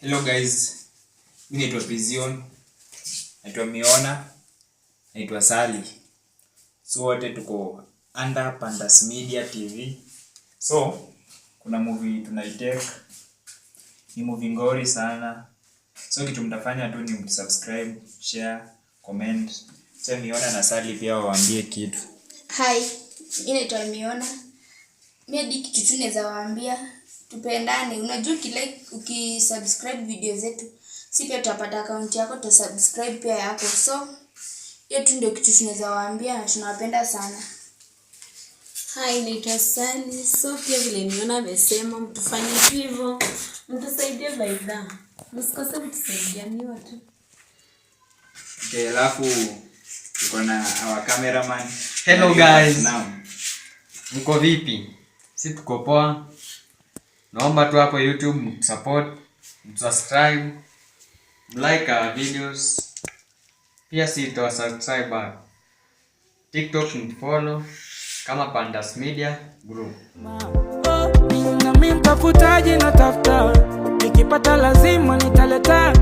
Hello guys, mi naitwa Pizion, naitwa Miona, naitwa Sally. So wote tuko under Pandas Media TV. So kuna movie tunaitake, ni movie ngori sana. So kitu mtafanya tu ni msubscribe, share, comment. So Miona na Sally pia waambie kitu. Hi, mi naitwa Miona. Mi hadi kitu tu naweza waambia, tupendane. Unajua ukilike, ukisubscribe video zetu, si pia tutapata account yako, tutasubscribe pia yako. So hiyo tu ndio kitu tunaweza waambia na tunawapenda sana. Hi, naitwa Sally. So pia vile Miona amesema, mtufanye tu hivyo, mtusaidie baidha, msikose kutusaidianiwa tu. Okay, alafu tuko na our cameraman. Hello guys. Naam. Mko vipi? Si tuko poa. Naomba tu hapo YouTube msupport, msubscribe, mlike our videos. Pia si tuwa subscribe back. TikTok mfollow kama Pandas Media Group. Nami mtafutaji natafuta, nikipata lazima nitaleta.